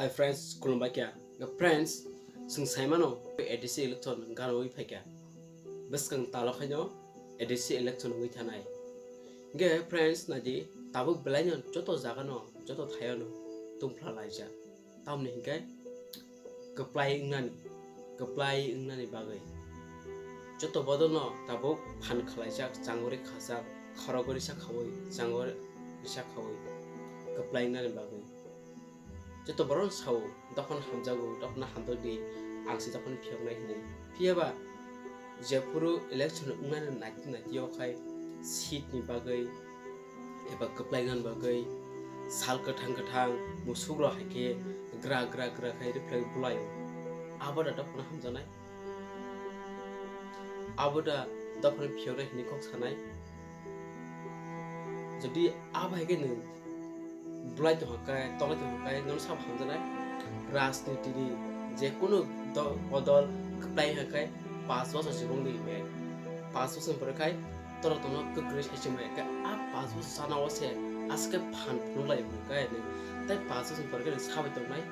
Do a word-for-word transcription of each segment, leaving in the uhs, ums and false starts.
Hi friends, khulumbai kha. Friends, chwng sai mano, A D C election gana wi phai kha. Bwskang talo khaino A D C election wngwi thanai. Hwnkhe friends, naidi, tabuk belaino joto jagano, joto thaiono tungphla laijak. Tamni hwnkhe kwplai wngnani, kwplai wngnani bagwi. Joto bodolno tabuk phan khwlaijak, changori khajak, khorogori sakhaui, changori sakhaui kwplai wngnani bagwi. Joto borok sao, dophano hamjago, dophano hamjakdi, ang se dophano phiyoknai hinwi. Phiyaba, jephuru election wngnani naitwi naitwi o khai seat ni bagwi, eba kwplai wngnani bagwi, sal kwthang kwthang, musuk rok hai khe gra gra gra khai rwphrai bwlaio. Abo da dophano hamjaknai. Abo da dophano phiyoknai hinwi kok sanai. Jodi abo hai khe nwng bwlai tongkha khe, tongwi tongkha khe, nono sabo hamjaknai. Rajniti ni je kunu do-, bodol kwplai wngkha khe, panch bosor chibong di hwnwi. Panch bosor ni pore khai, toro tono kwkrwi sai chumai khe, a panch bosor sana o se, aswk khe phan phunuk lai hwnwi khe, nwng tei panch bosor ni pore khe nwng sabai tongnai.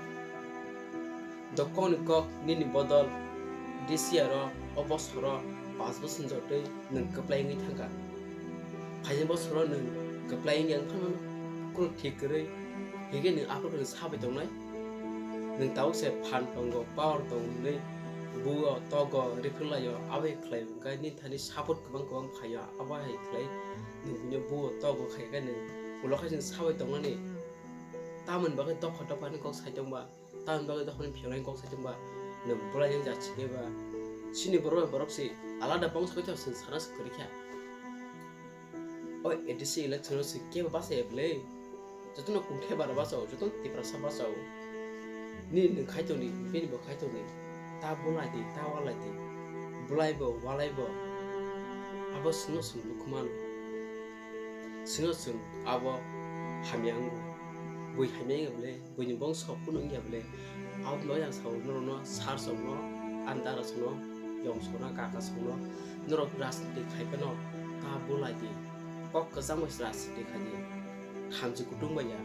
Dokong ni kok nini bodol D C R o o bosor o panch bosor ni jotoi nwng kwplai wngwi thangkha. Phaini bosor o nwng kwplai wngya wngkha mano, kunu thik kwrwi, hingkhe nwng aphuru nwng sabai tongnai. Nwng tabuk se phan tongo, power tongo hwnwi buo togo, rwphwnglaio, abo hai khlai hwnkhe nini thani support kwbang kwbang phaio, abo hai khlai nwng buino buo togo khai khe nwng ulo khe chwng sabai tongnani. Tamoni bagwi dopha dopha hinwi kok sai tongba. Tamoni bagwi dophani phiyoknai kok sai tongba, nwng bwlaini jat se khe ba. Chini borok bai borok se alada bangsa khe chwng sana se kwrwi kha. O A D C election o se kebo bachaya bwle? Jotono kungthe bara bachao, jotono Tiprasa bachao. Nini nwng khai tongdi, bini bo khai tongdi. Ta bwlai di, ta walai di. Bwlai bo, walai bo. Abo chwngno chwng nukhumano. Chwngno chwng abo hamya wngo. Bui hamya wngya bwle? Buini bongso kunu wngya bwle? Aboni bagwi ang sao norokno sir songno, ani dara songno, yong songno, kaka songno, norok rajniti khai phano ta bwlai di. Kok kwchang bai rajniti khai di. Thamchi kutung bai ya.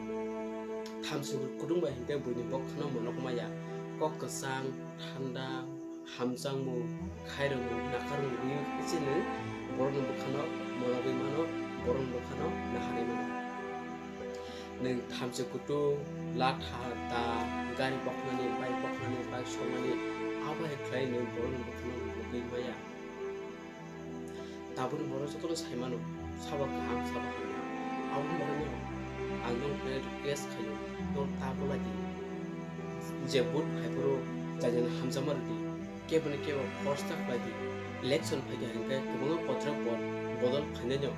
Thamchi kutung bai hinkhe buini bokkhano monok maya. Kok kwchang, thanda, hamjakmung, khairokmung, nakarmung rwui khe se nwng borokni bwkhano monogwi mano, borokni bwkhano naharwi mano. Nwng thamchi kutung, latha, da, gari boknani, bike boknani, bike soknani, abo hai khlai nwng borokni bwkhano monogwi maya. Tabukni borok jotono sai mano, sabo kaham, sabo hamya. Aboni bagwino ang nokno request khaio, norok ta bwlai di. Je vote phaiphuru jani jani hamjakma rwdi, keboni kebo khoroksa khlai di. Election phaikha hinkhe kwbangma kotor bor-, bodol phainai no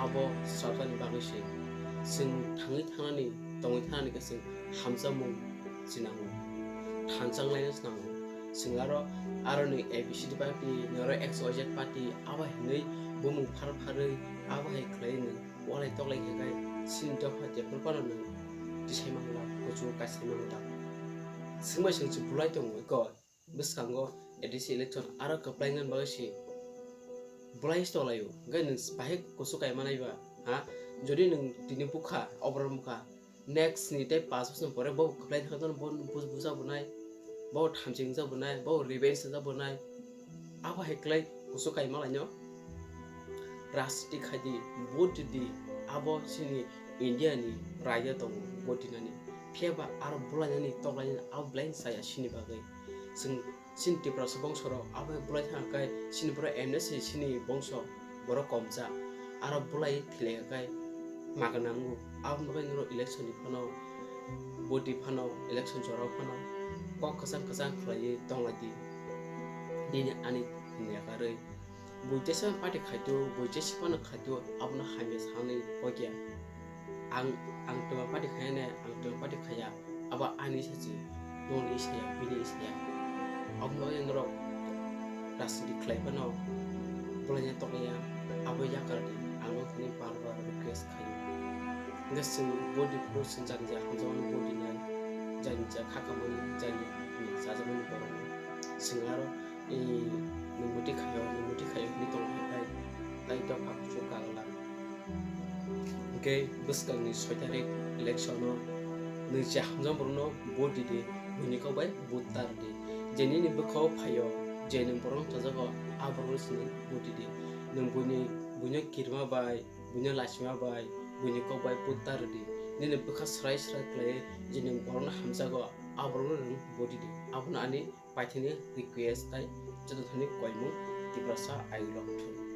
abo swrapnani bagwi se. Chwng thangwi thangnani, tongwi thangnani khe chwng hamjakmung se nango, thanchang laina se nango. Chwng aro, aroni A B C D party, noro X Y Z party, abo hinwi bumung phar pharwi, abo hai khlai nwng walai toklai khe khai, chini dopha jephru phano nwng tisai mangla, kuchugo kaisai mangla. Chwngbai chwng se bwlai tongo eko, bwskango A D C election aro kwplai wngna bagwi se bwlai se tonglaio, hwnkhe nwng bahai kuchuk kai manai ba, ha? Jodi nwng tini bukha, oborok bukha, next ni tei panch bosor pore bo kwplai thangwi bo buj-, buja bwnai, bo thamchi wngja bwnai, bo revenge wngja bwnai. Abo hai kwlai kuchuk kai malaino rajniti khai di, vote di, abo chini India ni raida tongo vote dinani. Phiya ba aro bwlainani toklainani abo belai chaya chini bagwi. Chwng chini Tiprasa bongso rok abo hai bwlai thangkhe chini borok M N C chini bongso borok komsa, aro bwlai thilai khe maga nango. Aboni bagwi norok election ni phano, vote ni phano, election jora o phano kok kwchang kwchang khlaiwi tonglaidi. Nini ani hwnwi yakarwi bui jesa party khaito, bui jesa phano khaito, abono hamya sanwi kokya. Ang, ang twma party khainai, ang twma party khaiya, abo ani sachi, nokni isaya, bini isaya. Aboni bagwi norok rajniti khlai phano bwlaina tokya, abo yakar di, ang nokni bar bar request khaio. Hwnkhe chwng body pro chwng jani ja hamjakmani body nai, jani ja khakamani, jani chajakmani borok nai. Chwng aro, eh, nwng muti khaio, nwng muti khaio hinwi tongkha tai, tai dopha kuchuk kagwlak. Hwnkhe bwskangni soi tarik election o Nwng je hamjakma borokno vote di di, buini kok bai vote ta rw di. Je nini bwkhao phaio, je nwng borokno chajago, a borokno se nwng vote di di. Nwng buini, buino kirima bai, buino lachima bai, buini kok bai vote ta rw di. Nini bwkha swrai swrai khlaiwi je nwng borokno hamjago, a borokno nwng vote di di. Abono ani paithakni request tai joto thani koimung Tiprasa I love you.